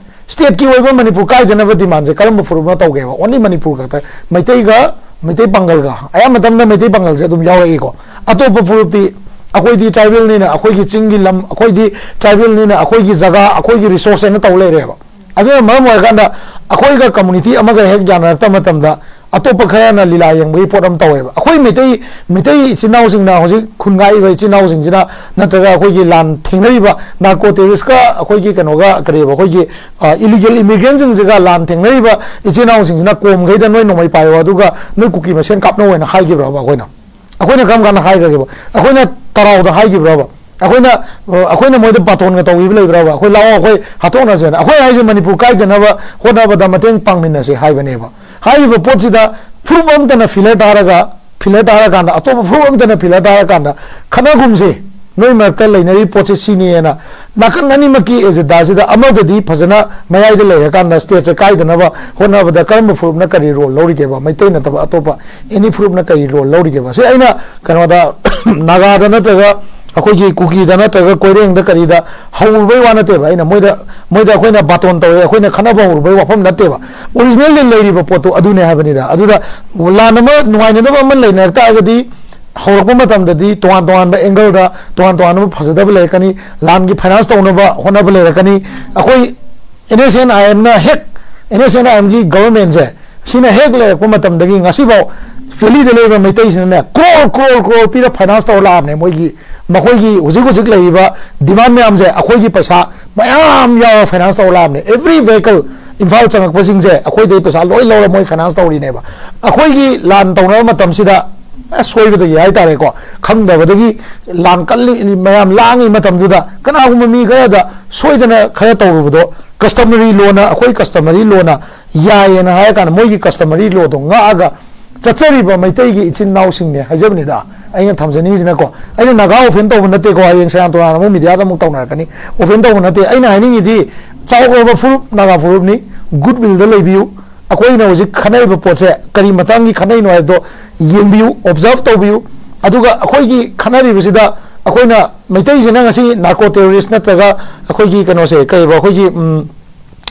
ꯁ꯭ꯇꯦꯠꯀꯤ ꯑꯣꯏꯕ ꯃꯅꯤꯄꯨꯔ ꯀꯥꯏꯗꯅꯕ ꯗꯤꯃꯥꯟꯁꯦ ꯀꯔꯝꯕ ꯐꯨꯔꯨꯞꯅ ꯇꯧꯒꯦꯕ? ꯑꯣꯟꯂꯤ ꯃꯅꯤꯄꯨꯔ ꯈꯛꯇ, ꯃꯩꯇꯩꯒ, ꯃꯩꯇꯩ ꯄꯥꯡꯒꯜꯒ, ꯑꯌꯥꯝꯕ ꯃꯇꯝꯗ ꯃꯩꯇꯩ ꯄꯥꯡꯒꯜꯁꯦ ꯑꯗꯨꯝ ꯌꯥꯎꯔꯛꯏꯀꯣ꯫ ꯑꯇꯣꯞꯄ ꯐꯨꯔꯨꯞꯇꯤ ꯑꯩꯈꯣꯏꯗꯤ ꯇ꯭ꯔꯥꯏꯕꯦꯜꯅꯤꯅ ꯑꯩꯈꯣꯏꯒꯤ ꯆꯤꯡꯒꯤ ꯂꯝ, ꯑꯩꯈꯣꯏꯗꯤ ꯇ꯭ꯔꯥꯏꯕꯦꯜꯅꯤꯅ ꯑꯩꯈꯣꯏꯒꯤ ꯖꯒꯥ, ꯑꯩꯈꯣꯏꯒꯤ ꯔꯤꯁꯣꯔꯁ ꯍꯥꯏꯅ ꯇꯧ ꯂꯩꯔꯦꯕ꯫ ꯑꯗꯨꯅ ꯃꯔꯝ ꯑꯣꯏꯔꯀꯥꯟꯗ ꯑꯩꯈꯣꯏꯒ ꯀꯝꯃꯨꯅꯤꯇꯤ ꯑꯃꯒ ꯍꯦꯛ ꯌꯥꯅꯔꯛꯇꯕ ꯃꯇꯝꯗ ꯑꯇꯣꯞꯄ ꯈꯔꯅ ꯂꯤꯂꯥ ꯌꯦꯡꯕꯒꯤ ꯄꯣꯠ ꯑꯃ ꯇꯧꯋꯦꯕ꯫ ꯑꯩꯈꯣꯏ ꯃꯩꯇꯩ, ꯃꯩꯇꯩ ꯏꯆꯤꯟ ꯏꯅꯥꯎꯁꯤꯡꯅ, ꯍꯧꯖꯤꯛ ꯈꯨꯟꯒꯥꯏꯕ ꯏꯆꯤꯟ ꯏꯅꯥꯎꯁꯤꯡꯁꯤꯅ, ꯅꯠꯇ꯭ꯔꯒ ꯑꯩꯈꯣꯏꯒꯤ ꯂꯥꯟ ꯊꯦꯡꯅꯔꯤꯕ ꯅꯥꯔꯀꯣ ꯇꯦꯔꯤꯁꯀ ꯑꯩꯈꯣꯏꯒꯤ ꯀꯩꯅꯣꯒ, ꯀꯔꯤꯕ, ꯑꯩꯈꯣꯏꯒꯤ, ꯑ, ꯏꯂꯤꯒꯦꯜ ꯏꯃꯤꯒ꯭ꯔꯦꯟꯁꯤꯡꯁꯤꯒ ꯂꯥꯟ ꯊꯦꯡꯅꯔꯤꯕ ꯏꯆꯤꯟ ꯏꯅꯥꯎꯁꯤꯡꯁꯤꯅ ꯀꯣꯝꯈꯩꯗ ꯅꯣꯏ ꯅꯣꯡꯃꯩ ꯄꯥꯏꯌꯣ, ꯑꯗꯨꯒ ꯅꯣꯏ ꯀꯨꯀꯤ ꯃꯁꯦꯟ ꯀꯥꯞꯅꯧ ꯍꯥꯏꯅ ꯍꯥꯏꯈꯤꯕ꯭ꯔꯕ ꯑꯩꯈꯣꯏꯅ? ꯑꯩꯈꯣꯏꯅ ꯀꯔꯝ ꯀꯥꯟꯗ ꯍꯥꯏꯈ꯭ꯔꯒꯦꯕ? ꯑꯩꯈꯣꯏꯅ ꯇꯔꯥꯎꯗ ꯍꯥꯏꯈꯤꯕ꯭ꯔꯕ? ꯑꯩꯈꯣꯏꯅ, ꯑ, ꯑꯩꯈꯣꯏꯅ ꯃꯣꯏꯗ ꯕꯥꯇꯣꯟꯒ ꯇꯧꯕꯤꯕ ꯂꯩꯕ꯭ꯔꯕ? ꯑꯩꯈꯣꯏ ꯂꯥꯛꯑꯣ, ꯑꯩꯈꯣꯏ ꯍꯥꯠꯇꯣꯛꯅꯁꯦꯅ꯫ ꯑꯩꯈꯣꯏ ꯍꯥꯏꯁꯦ ꯃꯅꯤꯄꯨꯔ ꯀꯥꯏꯗꯅꯕ ꯍꯣꯠꯅꯕꯗ ꯃꯇꯦꯡ ꯄꯥꯡꯃꯤꯟꯅꯁꯦ ꯍꯥꯏꯕꯅꯦꯕ꯫ ꯍꯥꯏꯔꯤꯕ ꯄꯣꯠꯁꯤꯗ ꯐꯨꯔꯨꯞ ꯑꯃꯠꯇꯅ ꯐꯤꯂꯔ ꯇꯥꯔꯒ, ꯐꯤꯂꯔ ꯇꯥꯔꯀꯥꯟꯗ, ꯑꯇꯣꯞꯄ ꯐꯨꯔꯨꯞ ꯑꯃꯠꯇꯅ ꯐꯤꯂꯔ ꯇꯥꯔꯀꯥꯟꯗ ꯈꯠꯅꯒꯨꯝꯁꯦ, ꯅꯣꯏ ꯃꯔꯛꯇ ꯂꯩꯅꯔꯤ ꯄꯣꯠꯁꯦ ꯁꯤꯅꯦꯅ ꯅꯥꯀꯟ ꯑꯅꯤꯃꯛꯀꯤ ꯑꯦꯖꯦꯟꯗꯥꯁꯤꯗ ꯑꯃꯗꯗꯤ ꯐꯖꯅ ꯃꯌꯥꯏꯗ ꯂꯩꯔꯀꯥꯟꯗ ꯁ꯭ꯇꯦꯠꯁꯦ ꯀꯥꯏꯗꯅꯕ ꯍꯣꯠꯅꯕꯗ ꯀꯔꯝꯕ ꯐꯨꯔꯨꯞꯅ ꯀꯔꯤ ꯔꯣꯜ ꯂꯧꯔꯤꯒꯦꯕ? ꯃꯩꯇꯩ ꯅꯠꯇꯕ ꯑꯇꯣꯞꯄ ꯑꯦꯅꯤ ꯐꯨꯔꯨꯞꯅ ꯀꯔꯤ ꯔꯣꯜ ꯂꯧꯔꯤꯒꯦꯕ? ꯁꯤ ꯑꯩꯅ ꯀꯩꯅꯣꯗ ꯅꯥꯒꯥꯗ ꯅꯠꯇ꯭ꯔꯒ ꯑꯩꯈꯣꯏꯒꯤ ꯀꯨꯀꯤꯗ ꯅꯠꯇ꯭ꯔꯒ ꯀꯣꯏꯔꯦꯡꯗ ꯀꯔꯤꯗ ꯍꯧꯔꯨꯕꯩ ꯋꯥ ꯅꯠꯇꯦꯕ꯫ ꯑꯩꯅ ꯃꯣꯏꯗ, ꯃꯣꯏꯗ ꯑꯩꯈꯣꯏꯅ ꯕꯥꯇꯣꯟ ꯇꯧꯔꯦ, ꯑꯩꯈꯣꯏꯅ ꯈꯠꯅꯕ ꯍꯧꯔꯨꯕꯩ ꯋꯥꯐꯝ ꯅꯠꯇꯦꯕ꯫ ꯑꯣꯔꯤꯖꯤꯅꯦꯜꯂꯤ ꯂꯩꯔꯤꯕ ꯄꯣꯠꯇꯨ ꯑꯗꯨꯅꯦ ꯍꯥꯏꯕꯅꯤꯗ꯫ ꯑꯗꯨꯗ ꯂꯥꯟ ꯑꯃ, ꯅꯨꯡꯉꯥꯏꯅꯗꯕ ꯑꯃ ꯂꯩꯅꯔꯛ ꯇꯥꯔꯒꯗꯤ, ꯍꯧꯔꯛꯄ ꯃꯇꯝꯗꯗꯤ ꯇꯣꯉꯥꯟ ꯇꯣꯉꯥꯟꯕ ꯑꯦꯡꯒꯜꯗ ꯇꯣꯉꯥꯟ ꯇꯣꯉꯥꯟꯕ ꯐꯖꯗꯕ ꯂꯩꯔꯛꯀꯅꯤ, ꯂꯥꯟꯒꯤ ꯐꯥꯏꯅꯥꯟꯁ ꯇꯧꯅꯕ ꯍꯣꯠꯅꯕ ꯂꯩꯔꯛꯀꯅꯤ꯫ ꯑꯩꯈꯣꯏ NSCN-IM-ꯅ ꯍꯦꯛ, NSCN-IM-ꯒꯤ ꯒꯕꯔꯃꯦꯟꯁꯦ, ꯁꯤꯅ ꯍꯦꯛ ꯂꯩꯔꯛꯄ ꯃꯇꯝꯗꯒꯤ ꯉꯁꯤꯐꯥꯎ ꯚꯦꯂꯤꯗ ꯂꯩꯔꯤꯕ ꯃꯩꯇꯩꯁꯤꯅꯅꯦ, ꯀ꯭ꯔꯣꯔ, ꯀ꯭ꯔꯣꯔ, ꯀ꯭ꯔꯣꯔ ꯄꯤꯔ ꯐꯥꯏꯅꯥꯟꯁ ꯇꯧꯔ ꯂꯥꯛꯑꯕꯅꯦ꯫ ꯃꯣꯏꯒꯤ, ꯃꯈꯣꯏꯒꯤ ꯍꯧꯖꯤꯛ ꯍꯧꯖꯤꯛ ꯂꯩꯔꯤꯕ ꯗꯤꯃꯥꯟ ꯃꯌꯥꯝꯁꯦ ꯑꯩꯈꯣꯏꯒꯤ ꯄꯩꯁꯥ ꯃꯌꯥꯝ ꯌꯥꯎꯔ ꯐꯥꯏꯅꯥꯟꯁ ꯇꯧꯔ ꯂꯥꯛꯑꯕꯅꯦ꯫ Every vehicle ꯏꯝꯐꯥꯜ ꯆꯪꯉꯛꯄꯁꯤꯡꯁꯦ ꯑꯩꯈꯣꯏꯗꯩ ꯄꯩꯁꯥ ꯂꯣꯏ ꯂꯧꯔ ꯃꯣꯏ ꯐꯥꯏꯅꯥꯟꯁ ꯇꯧꯔꯤꯅꯦꯕ꯫ ꯑꯩꯈꯣꯏꯒꯤ ꯂꯥꯟ ꯇꯧꯅꯕ ꯃꯇꯝꯁꯤꯗ, ꯑꯦ, ꯁꯣꯏꯕꯗꯒꯤ ꯍꯥꯏꯇꯥꯔꯦꯀꯣ, ꯈꯪꯗꯕꯗꯒꯤ ꯂꯥꯟ ꯀꯜꯂꯤ, ꯃꯌꯥꯝ ꯂꯥꯡꯉꯤ ꯃꯇꯝꯗꯨꯗ ꯀꯅꯥꯒꯨꯝꯕ ꯃꯤ ꯈꯔꯗ ꯁꯣꯏꯗꯅ ꯈꯔ ꯇꯧꯔꯨꯕꯗꯣ, customary law-ꯅ, ꯑꯩꯈꯣꯏ customary law-ꯅ ꯌꯥꯏꯌꯦꯅ ꯍꯥꯏꯔ ꯀꯥꯟꯗ ꯃꯣꯏꯒꯤ customary law-ꯗꯣ ꯉꯥꯛꯑꯒ ꯆꯠꯆꯔꯤꯕ ꯃꯩꯇꯩꯒꯤ ꯏꯆꯤꯟ ꯏꯅꯥꯎꯁꯤꯡꯅꯦ ꯍꯥꯏꯖꯕꯅꯤꯗ꯫ ꯑꯩꯅ ꯊꯝꯖꯅꯤꯡꯉꯤꯁꯤꯅꯀꯣ, ꯑꯩꯅ ꯅꯥꯒꯥ ꯑꯣꯐꯦꯟ ꯇꯧꯕ ꯅꯠꯇꯦꯀꯣ, ꯍꯌꯦꯡ ꯁꯦꯔꯥꯟ ꯇꯨꯔꯥꯟ ꯑꯃꯨꯛ ꯃꯤꯗꯤꯌꯥꯗ ꯑꯃꯨꯛ ꯇꯧꯅꯔꯛꯀꯅꯤ꯫ ꯑꯣꯐꯦꯟ ꯇꯧꯕ ꯅꯠꯇꯦ꯫ ꯑꯩꯅ ꯍꯥꯏꯅꯤꯡꯉꯤꯗꯤ, ꯆꯥꯎꯈ꯭ꯔꯕ ꯐꯨꯔꯨꯞ, ꯅꯥꯒꯥ ꯐꯨꯔꯨꯞꯅꯤ, ꯒꯨꯗ ꯋꯤꯜꯗ ꯂꯩꯕꯤꯌꯨ꯫ ꯑꯩꯈꯣꯏꯅ ꯍꯧꯖꯤꯛ ꯈꯟꯅꯔꯤꯕ ꯄꯣꯠꯁꯦ ꯀꯔꯤ ꯃꯇꯥꯡꯒꯤ ꯈꯟꯅꯔꯤꯅꯣ ꯍꯥꯏꯕꯗꯣ ꯌꯦꯡꯕꯤꯌꯨ, ꯑꯣꯕꯖꯥꯔꯕ ꯇꯧꯕꯤꯌꯨ꯫ ꯑꯗꯨꯒ ꯑꯩꯈꯣꯏꯒꯤ ꯈꯟꯅꯔꯤꯕꯁꯤꯗ ꯑꯩꯈꯣꯏꯅ ꯃꯩꯇꯩꯁꯤꯅ ꯉꯁꯤ ꯅꯥꯔꯀꯣ ꯇꯦꯔꯣꯔꯤꯁ ꯅꯠꯇ꯭ꯔꯒ ꯑꯩꯈꯣꯏꯒꯤ ꯀꯩꯅꯣꯁꯦ, ꯀꯩꯕ, ꯑꯩꯈꯣꯏꯒꯤ, ꯎꯝ,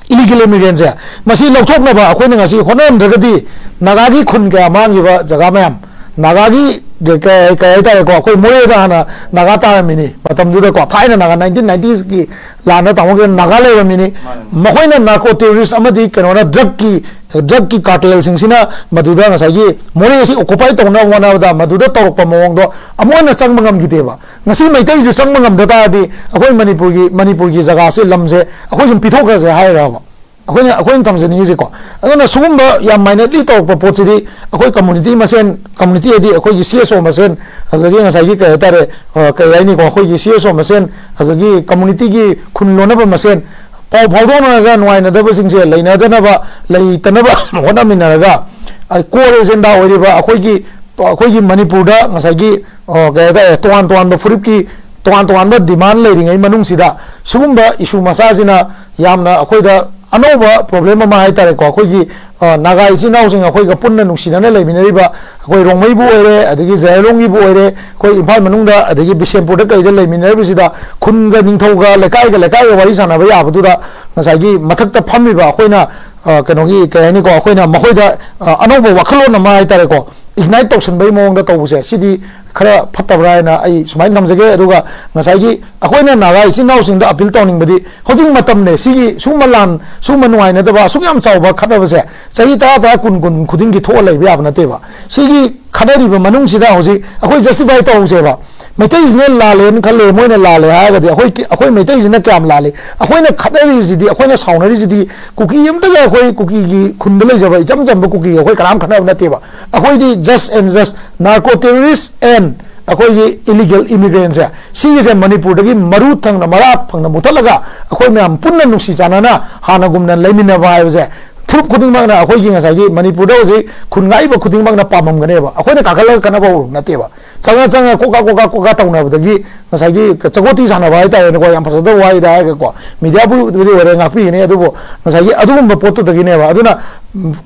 ꯏꯂꯤꯒꯦꯜ ꯏꯃꯤꯒ꯭ꯔꯦꯟꯁꯦ, ꯃꯁꯤ ꯂꯧꯊꯣꯛꯅꯕ ꯑꯩꯈꯣꯏꯅ ꯉꯁꯤ ꯍꯣꯠꯅꯔꯝꯗ꯭ꯔꯒꯗꯤ ꯅꯥꯒꯥꯒꯤ ꯈꯨꯟ ꯀꯌꯥ ꯃꯥꯡꯈꯤꯕ ꯖꯒꯥ ꯃꯌꯥꯝ, ꯅꯥꯒꯥꯒꯤ ꯀ-, ꯀ-, ꯀꯩ ꯍꯥꯏꯇꯥꯔꯦꯀꯣ, ꯑꯩꯈꯣꯏ ꯃꯣꯔꯦꯗ ꯍꯥꯟꯅ ꯅꯥꯒꯥ ꯇꯥꯔꯝꯃꯤꯅꯤ ꯃꯇꯝꯗꯨꯗꯀꯣ, ꯊꯥꯏꯅ ꯅꯥꯒꯥ nineteen nineties-ꯀꯤ ꯂꯥꯟꯗ ꯇꯥꯃꯣꯒꯤ ꯅꯥꯒꯥ ꯂꯩꯔꯝꯃꯤꯅꯤ꯫ ꯃꯈꯣꯏꯅ ꯅꯥꯔꯀꯣ ꯇꯦꯔꯣꯔꯤꯁ ꯑꯃꯗꯤ ꯀꯩꯅꯣꯅ ꯗ꯭ꯔꯒꯀꯤ, ꯗ꯭ꯔꯒꯀꯤ ꯀꯥꯔꯇꯦꯜꯁꯤꯡꯁꯤꯅ ꯃꯗꯨꯗ ꯉꯁꯥꯏꯒꯤ ꯃꯣꯔꯦ ꯑꯁꯤ ꯑꯣꯀꯨꯄꯥꯏ ꯇꯧꯅꯕ ꯍꯣꯠꯅꯕꯗ ꯃꯗꯨꯗ ꯇꯧꯔꯛꯄ ꯃꯑꯣꯡꯗꯣ ꯑꯃꯨꯛ ꯍꯟꯅ ꯆꯪꯕ ꯉꯝꯈꯤꯗꯦꯕ꯫ ꯉꯁꯤ ꯃꯩꯇꯩꯁꯨ ꯆꯪꯕ ꯉꯝꯗ ꯇꯥꯔꯗꯤ ꯑꯩꯈꯣꯏ ꯃꯅꯤꯄꯨꯔꯒꯤ, ꯃꯅꯤꯄꯨꯔꯒꯤ ꯖꯒꯥꯁꯦ, ꯂꯝꯁꯦ ꯑꯩꯈꯣꯏ ꯁꯨꯝ ꯄꯤꯊꯣꯛꯈ꯭ꯔꯁꯦ ꯍꯥꯏꯔꯕ? ꯑꯩꯈꯣꯏꯅ, ꯑꯩꯈꯣꯏꯅ ꯊꯝꯖꯅꯤꯡꯉꯤꯁꯦꯀꯣ꯫ ꯑꯗꯨꯅ ꯁꯤꯒꯨꯝꯕ ꯌꯥꯝ minor-ly ꯇꯧꯔꯛꯄ ꯄꯣꯠꯁꯤꯗꯤ ꯑꯩꯈꯣꯏ community ꯃꯁꯦꯟ, community ꯍꯥꯏꯗꯤ ꯑꯩꯈꯣꯏꯒꯤ C S O ꯃꯁꯦꯟ, ꯑꯗꯨꯗꯒꯤ ꯉꯁꯥꯏꯒꯤ ꯀꯩ ꯍꯥꯏꯇꯥꯔꯦ, ꯑ, ꯀꯩ ꯍꯥꯏꯅꯤꯀꯣ, ꯑꯩꯈꯣꯏꯒꯤ C S O ꯃꯁꯦꯟ, ꯑꯗꯨꯗꯒꯤ community-ꯒꯤ ꯈꯨꯟ ꯂꯣꯟꯅꯕ ꯃꯁꯦꯟ ꯄꯥꯎ ꯐꯥꯎꯗꯣꯛꯅꯔꯒ ꯅꯨꯡꯉꯥꯏꯅꯗꯕꯁꯤꯡꯁꯦ ꯂꯩꯅꯗꯅꯕ, ꯂꯩꯇꯅꯕ ꯍꯣꯠꯅꯃꯤꯟꯅꯔꯒ, ꯑ, core agenda ꯑꯣꯏꯔꯤꯕ ꯑꯩꯈꯣꯏꯒꯤ, ꯑꯩꯈꯣꯏꯒꯤ ꯃꯅꯤꯄꯨꯔꯗ ꯉꯁꯥꯏꯒꯤ, ꯑ, ꯀꯩ ꯍꯥꯏꯇꯥꯔꯦ, ꯇꯣꯉꯥꯟ ꯇꯣꯉꯥꯟꯕ ꯐꯨꯔꯨꯞꯀꯤ ꯇꯣꯉꯥꯟ ꯇꯣꯉꯥꯟꯕ demand ꯂꯩꯔꯤꯉꯩ ꯃꯅꯨꯡꯁꯤꯗ ꯁꯤꯒꯨꯝꯕ issue ꯃꯆꯥꯁꯤꯅ ꯌꯥꯝꯅ ꯑꯩꯈꯣꯏꯗ ꯑꯅꯧꯕ ꯄ꯭ꯔꯣꯕ꯭ꯂꯦꯝ ꯑꯃ ꯍꯥꯏꯇꯥꯔꯦꯀꯣ, ꯑꯩꯈꯣꯏꯒꯤ ꯅꯥꯒꯥ ꯏꯆꯤꯟ ꯏꯅꯥꯎꯁꯤꯡ ꯑꯩꯈꯣꯏꯒ ꯄꯨꯟꯅ ꯅꯨꯡꯁꯤꯅꯅ ꯂꯩꯃꯤꯟꯅꯔꯤꯕ, ꯑꯩꯈꯣꯏ ꯔꯣꯡꯃꯩꯕꯨ ꯑꯣꯏꯔꯦ, ꯑꯗꯒꯤ ꯖꯦꯔꯥꯂꯣꯡꯒꯤꯕꯨ ꯑꯣꯏꯔꯦ, ꯑꯩꯈꯣꯏ ꯏꯝꯐꯥꯜ ꯃꯅꯨꯡꯗ ꯑꯗꯒꯤ ꯕꯤꯁꯦꯝꯄꯨꯔꯗ ꯀꯩꯗ ꯂꯩꯃꯤꯟꯅꯔꯤꯕꯁꯤꯗ, ꯈꯨꯟꯒ ꯅꯤꯡꯊꯧꯒ ꯂꯩꯀꯥꯏꯒ ꯂꯩꯀꯥꯏꯒ ꯋꯥꯔꯤ ꯁꯥꯟꯅꯕ ꯌꯥꯕꯗꯨꯗ, ꯉꯁꯥꯏꯒꯤ ꯃꯊꯛꯇ ꯐꯝꯃꯤꯕ ꯑꯩꯈꯣꯏꯅ, ꯑ, ꯀꯩꯅꯣꯒꯤ, ꯀꯩ ꯍꯥꯏꯅꯤꯀꯣ, ꯑꯩꯈꯣꯏꯅ ꯃꯈꯣꯏꯗ, ꯑ, ꯑꯅꯧꯕ ꯋꯥꯈꯜꯂꯣꯟ ꯑꯃ ꯍꯥꯏꯇꯥꯔꯦꯀꯣ, ꯏꯒꯅꯥꯏꯠ ꯇꯧꯁꯟꯕꯒꯤ ꯃꯑꯣꯡꯗ ꯇꯧꯕꯁꯦ, ꯁꯤꯗꯤ ꯈꯔ ꯐꯠꯇꯕ꯭ꯔꯥ ꯍꯥꯏꯅ ꯑꯩ ꯁꯨꯃꯥꯏꯅ ꯊꯝꯖꯒꯦ꯫ ꯑꯗꯨꯒ ꯉꯁꯥꯏꯒꯤ ꯑꯩꯈꯣꯏꯅ ꯅꯥꯒꯥ ꯏꯆꯤꯟ ꯏꯅꯥꯎꯁꯤꯡꯗ ꯑꯄꯤꯜ ꯇꯧꯅꯤꯡꯕꯗꯤ, ꯍꯧꯖꯤꯛ ꯃꯇꯝꯅꯦ, ꯁꯤꯒꯤ ꯁꯨꯝꯕ ꯂꯥꯟ, ꯁꯨꯝꯕ ꯅꯨꯡꯉꯥꯏꯅꯗꯕ ꯑꯁꯨꯛ ꯌꯥꯝ ꯆꯥꯎꯕ ꯈꯠꯅꯕꯁꯦ ꯆꯍꯤ ꯇꯔꯥ, ꯇꯔꯥ, ꯀꯨꯟ, ꯀꯨꯟ ꯈꯨꯗꯤꯡꯒꯤ ꯊꯣꯛꯑ ꯂꯩꯕ ꯌꯥꯕ ꯅꯠꯇꯦꯕ꯫ ꯁꯤꯒꯤ ꯈꯠꯅꯔꯤꯕ ꯃꯅꯨꯡꯁꯤꯗ ꯍꯧꯖꯤꯛ ꯑꯩꯈꯣꯏ ꯖꯁꯇꯤꯐꯥꯏ ꯇꯧꯍꯧꯁꯦꯕ꯫ ꯃꯩꯇꯩꯁꯤꯅ ꯂꯥꯜꯂꯦꯅ ꯈꯜꯂꯦ, ꯃꯣꯏꯅ ꯂꯥꯜꯂꯦ ꯍꯥꯏꯔꯒꯗꯤ, ꯑꯩꯈꯣꯏ, ꯑꯩꯈꯣꯏ ꯃꯩꯇꯩꯁꯤꯅ ꯀꯌꯥꯝ ꯂꯥꯜꯂꯤ? ꯑꯩꯈꯣꯏꯅ ꯈꯠꯅꯔꯤꯁꯤꯗꯤ, ꯑꯩꯈꯣꯏꯅ ꯁꯥꯎꯅꯔꯤꯁꯤꯗꯤ ꯀꯨꯀꯤ ꯑꯃꯠꯇꯒ, ꯑꯩꯈꯣꯏ ꯀꯨꯀꯤꯒꯤ ꯈꯨꯟꯗ ꯂꯩꯖꯕ ꯏꯆꯝ ꯆꯝꯕ ꯀꯨꯀꯤꯒ ꯑꯩꯈꯣꯏ ꯀꯅꯥꯝ ꯈꯠꯅꯕ ꯅꯠꯇꯦꯕ꯫ ꯑꯩꯈꯣꯏꯗꯤ just and just narco terrorist and ꯑꯩꯈꯣꯏꯒꯤ illegal immigrantꯁꯦ, ꯁꯤꯒꯤꯁꯦ ꯃꯅꯤꯄꯨꯔꯗꯒꯤ ꯃꯔꯨ ꯊꯪꯅ, ꯃꯔꯥ ꯐꯪꯅ ꯃꯨꯊꯠꯂꯒ, ꯑꯩꯈꯣꯏ ꯃꯌꯥꯝ ꯄꯨꯟꯅ ꯅꯨꯡꯁꯤ ꯆꯥꯟꯅꯅ ꯍꯥꯟꯅꯒꯨꯝꯅ ꯂꯩꯃꯤꯟꯅꯕ ꯍꯥꯏꯕꯁꯦ ꯐꯨꯔꯨꯞ ꯈꯨꯗꯤꯡꯃꯛꯅ, ꯑꯩꯈꯣꯏꯒꯤ ꯉꯁꯥꯏꯒꯤ ꯃꯅꯤꯄꯨꯔꯗ ꯍꯧꯖꯤꯛ ꯈꯨꯟ ꯉꯥꯛꯏꯕ ꯈꯨꯗꯤꯡꯃꯛꯅ ꯄꯥꯝꯃꯝꯒꯅꯦꯕ꯫ ꯑꯩꯈꯣꯏꯅ ꯀꯥꯈꯠꯂꯒ ꯈꯠꯅꯕ ꯍꯧꯔꯨꯕ ꯅꯠꯇꯦꯕ꯫ ꯆꯪꯉ ꯆꯪꯉ ꯀꯣꯀꯥ ꯀꯣꯀꯥ ꯀꯣꯀꯥ ꯇꯧꯅꯕꯗꯒꯤ ꯉꯁꯥꯏꯒꯤ ꯆꯒꯣꯇꯤ ꯁꯥꯟꯅꯕ ꯍꯥꯏꯇꯥꯔꯦꯅꯦꯀꯣ, ꯌꯥꯝ ꯐꯖꯗꯕ ꯋꯥꯍꯩꯗ ꯍꯥꯏꯔꯒꯀꯣ, ꯃꯤꯗꯤꯌꯥꯕꯨꯗꯤ ꯑꯣꯏꯔꯦ, ꯉꯥꯛꯄꯤꯒꯅꯤ, ꯑꯗꯨꯕꯨ ꯉꯁꯥꯏꯒꯤ ꯑꯗꯨꯒꯨꯝꯕ ꯄꯣꯠꯇꯨꯗꯒꯤꯅꯦꯕ꯫ ꯑꯗꯨꯅ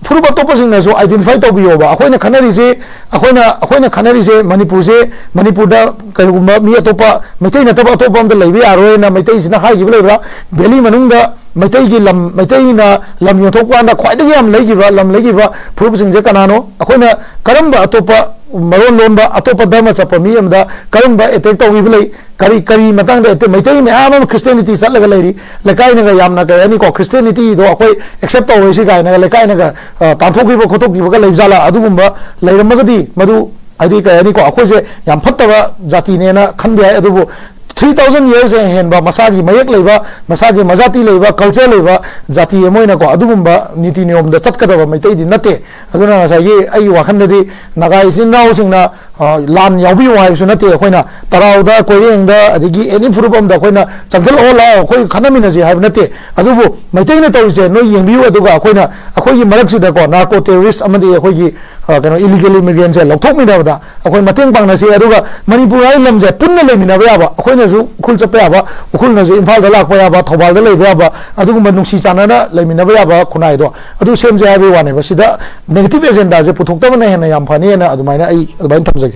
ꯐꯨꯔꯨꯞ ꯑꯇꯣꯞꯄꯁꯤꯡꯅꯁꯨ identify ꯇꯧꯕꯤꯌꯣꯕ꯫ ꯑꯩꯈꯣꯏꯅ ꯈꯠꯅꯔꯤꯁꯦ, ꯑꯩꯈꯣꯏꯅ, ꯑꯩꯈꯣꯏꯅ ꯈꯠꯅꯔꯤꯁꯦ ꯃꯅꯤꯄꯨꯔꯁꯦ, ꯃꯅꯤꯄꯨꯔꯗ ꯀꯔꯤꯒꯨꯝꯕ ꯃꯤ ꯑꯇꯣꯞꯄ, ꯃꯩꯇꯩ ꯅꯠꯇꯕ ꯑꯇꯣꯞꯄ ꯑꯝꯇ ꯂꯩꯕ ꯌꯥꯔꯣꯏꯅ ꯃꯩꯇꯩꯁꯤꯅ ꯍꯥꯏꯈꯤꯕ ꯂꯩꯕ꯭ꯔꯥ? ꯚꯦꯂꯤ ꯃꯅꯨꯡꯗ ꯃꯩꯇꯩꯒꯤ ꯂꯝ, ꯃꯩꯇꯩꯅ ꯂꯝ ꯌꯣꯟꯊꯣꯛꯄ ꯀꯥꯟꯗ ꯈ꯭ꯋꯥꯏꯗꯒꯤ ꯌꯥꯝ ꯂꯩꯈꯤꯕ, ꯂꯝ ꯂꯩꯈꯤꯕ ꯐꯨꯔꯨꯞꯁꯤꯡꯁꯦ ꯀꯅꯥꯅꯣ? ꯑꯩꯈꯣꯏꯅ ꯀꯔꯝꯕ ꯑꯇꯣꯞꯄ ꯃꯔꯣꯟ ꯂꯣꯟꯕ, ꯑꯇꯣꯞꯄ ꯙꯔꯃ ꯆꯠꯄ ꯃꯤ ꯑꯃꯗ ꯀꯔꯝꯕ ꯑꯦꯇꯦꯛ ꯇꯧꯈꯤꯕ ꯂꯩ? ꯀꯔꯤ, ꯀꯔꯤ ꯃꯇꯥꯡꯗ ꯑꯦꯇꯦꯛ? ꯃꯩꯇꯩ ꯃꯌꯥꯝ ꯑꯃ ꯈ꯭ꯔꯤꯁꯇꯤꯌꯥꯅꯤꯇꯤ ꯆꯠꯂꯒ ꯂꯩꯔꯤ꯫ ꯂꯩꯀꯥꯏꯅꯒ ꯌꯥꯝꯅ, ꯀꯩ ꯍꯥꯏꯅꯤꯀꯣ, ꯈ꯭ꯔꯤꯁꯇꯤꯌꯥꯅꯤꯇꯤꯗꯣ ꯑꯩꯈꯣꯏ ꯑꯦꯛꯁꯦꯞ ꯇꯧꯔꯣꯏꯁꯤ ꯀꯥꯏꯅꯒ ꯂꯩꯀꯥꯏꯅꯒ, ꯑ, ꯇꯥꯟꯊꯣꯛꯈꯤꯕ ꯈꯣꯠꯇꯣꯛꯈꯤꯕꯒ ꯂꯩꯕꯖꯥꯠꯂꯥ? ꯑꯗꯨꯒꯨꯝꯕ ꯂꯩꯔꯝꯃꯒꯗꯤ ꯃꯗꯨ, ꯍꯥꯏꯗꯤ, ꯀꯩ ꯍꯥꯏꯅꯤꯀꯣ, ꯑꯩꯈꯣꯏꯁꯦ ꯌꯥꯝ ꯐꯠꯇꯕ ꯖꯥꯇꯤꯅꯦꯅ ꯈꯟꯕ ꯌꯥꯏ꯫ ꯑꯗꯨꯕꯨ three thousand years ꯍꯦꯟꯕ ꯃꯁꯥꯒꯤ ꯃꯌꯦꯛ ꯂꯩꯕ, ꯃꯁꯥꯒꯤ ꯃꯖꯥꯇꯤ ꯂꯩꯕ, culture ꯂꯩꯕ ꯖꯥꯇꯤ ꯑꯃ ꯑꯣꯏꯅꯀꯣ, ꯑꯗꯨꯒꯨꯝꯕ ꯅꯤꯇꯤ ꯅꯤꯌꯣꯝꯗ ꯆꯠꯀꯗꯕ ꯃꯩꯇꯩꯗꯤ ꯅꯠꯇꯦ꯫ ꯑꯗꯨꯅ ꯉꯁꯥꯏꯒꯤ ꯑꯩꯒꯤ ꯋꯥꯈꯜꯗꯗꯤ ꯅꯥꯒꯥ ꯏꯆꯤꯟ ꯏꯅꯥꯎꯁꯤꯡꯅ ꯂꯥꯟ ꯌꯥꯎꯕꯤꯌꯨ ꯍꯥꯏꯕꯁꯨ ꯅꯠꯇꯦ꯫ ꯑꯩꯈꯣꯏꯅ ꯇꯔꯥꯎꯗ, ꯀꯣꯏꯔꯦꯡꯗ, ꯑꯗꯒꯤ ꯑꯦꯅꯤ ꯐꯨꯔꯨꯞ ꯑꯃꯗ ꯑꯩꯈꯣꯏꯅ ꯆꯪꯁꯤꯜꯂꯛꯑꯣ, ꯂꯥꯛꯑꯣ, ꯑꯩꯈꯣꯏ ꯈꯠꯅꯃꯤꯟꯅꯁꯤ ꯍꯥꯏꯕ ꯅꯠꯇꯦ꯫ ꯑꯗꯨꯕꯨ ꯃꯩꯇꯩꯅ ꯇꯧꯔꯤꯁꯦ ꯅꯣꯏ ꯌꯦꯡꯕꯤꯌꯨ, ꯑꯗꯨꯒ ꯑꯩꯈꯣꯏꯅ ꯑꯩꯈꯣꯏꯒꯤ ꯃꯔꯛꯁꯤꯗꯀꯣ ꯅꯥꯔꯀꯣ ꯇꯦꯔꯣꯔꯤꯁ ꯑꯃꯗꯤ ꯑꯩꯈꯣꯏꯒꯤ ꯀꯩꯅꯣ ꯏꯂꯤꯒꯦꯜ ꯏꯃꯤꯒ꯭ꯔꯦꯟꯁꯦ ꯂꯧꯊꯣꯛꯃꯤꯟꯅꯕꯗ ꯑꯩꯈꯣꯏ ꯃꯇꯦꯡ ꯄꯥꯡꯅꯁꯤ꯫ ꯑꯗꯨꯒ ꯃꯅꯤꯄꯨꯔ ꯍꯥꯏꯕ ꯂꯝꯁꯦ ꯄꯨꯟꯅ ꯂꯩꯃꯤꯟꯅꯕ ꯌꯥꯕ, ꯑꯩꯈꯣꯏꯅꯁꯨ ꯎꯈ꯭ꯔꯨꯜ ꯆꯠꯄ ꯌꯥꯕ, ꯎꯈ꯭ꯔꯨꯜꯅꯁꯨ ꯏꯝꯐꯥꯜꯗ ꯂꯥꯛꯄ ꯌꯥꯕ, ꯊꯧꯕꯥꯜꯗ ꯂꯩꯕ ꯌꯥꯕ, ꯑꯗꯨꯒꯨꯝꯕ ꯅꯨꯡꯁꯤ ꯆꯥꯟꯅꯅ ꯂꯩꯃꯤꯟꯅꯕ ꯌꯥꯕ ꯈꯨꯟꯅꯥꯏꯗꯣ ꯑꯗꯨ ꯁꯦꯝꯁꯦ ꯍꯥꯏꯕꯒꯤ ꯋꯥꯅꯦꯕ꯫ ꯁꯤꯗ ꯅꯦꯒꯦꯇꯤꯚ ꯑꯦꯖꯦꯟꯗꯥꯁꯦ ꯄꯨꯊꯣꯛꯇꯕꯅ ꯍꯦꯟꯅ ꯌꯥꯝ ꯐꯅꯤꯅ ꯑꯗꯨꯃꯥꯏꯅ ꯑꯩ ꯑꯗꯨꯃꯥꯏꯅ ꯊꯝꯖꯒꯦ꯫